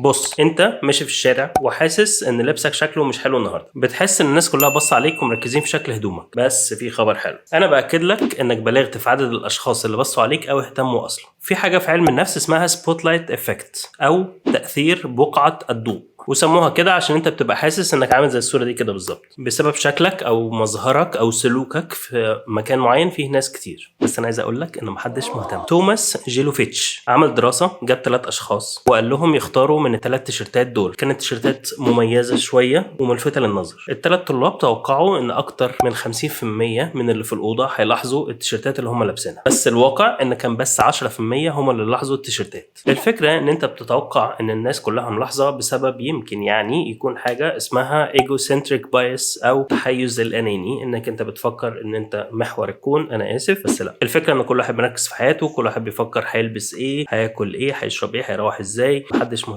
بص، انت ماشي في الشارع وحاسس ان لبسك شكله مش حلو النهارده، بتحس ان الناس كلها باصة عليك ومركزين في شكل هدومك. بس في خبر حلو، انا باكد لك انك بلغت في عدد الاشخاص اللي بصوا عليك او اهتموا اصلا. في حاجة في علم النفس اسمها spotlight effect او تاثير بقعة الضوء، وسموها كده عشان انت بتبقى حاسس انك عامل زي الصورة دي كده بالظبط، بسبب شكلك او مظهرك او سلوكك في مكان معين فيه ناس كتير. بس انا عايز اقول لك ان محدش مهتم. توماس جيلوفيتش عمل دراسه، جاب 3 اشخاص وقال لهم يختاروا من الثلاث تيشرتات دول. كانت تيشرتات مميزة شوية وملفته للنظر. الثلاث طلاب توقعوا ان اكتر من 50% من اللي في الاوضة هيلاحظوا التيشرتات اللي هم لابسينها، بس الواقع ان كان بس 10% هم اللي لاحظوا التيشرتات. الفكرة ان انت بتتوقع ان الناس كلها ملاحظة بسبب يمكن يعني يكون حاجة اسمها egocentric bias او تحيز الاناني، انك انت بتفكر ان انت محور الكون. انا اسف، بس لا، الفكرة ان كل واحد مركز في حياته، كل واحد بيفكر هيلبس ايه، هياكل ايه، هيشرب ايه، هيروح ازاي. محدش مهتم.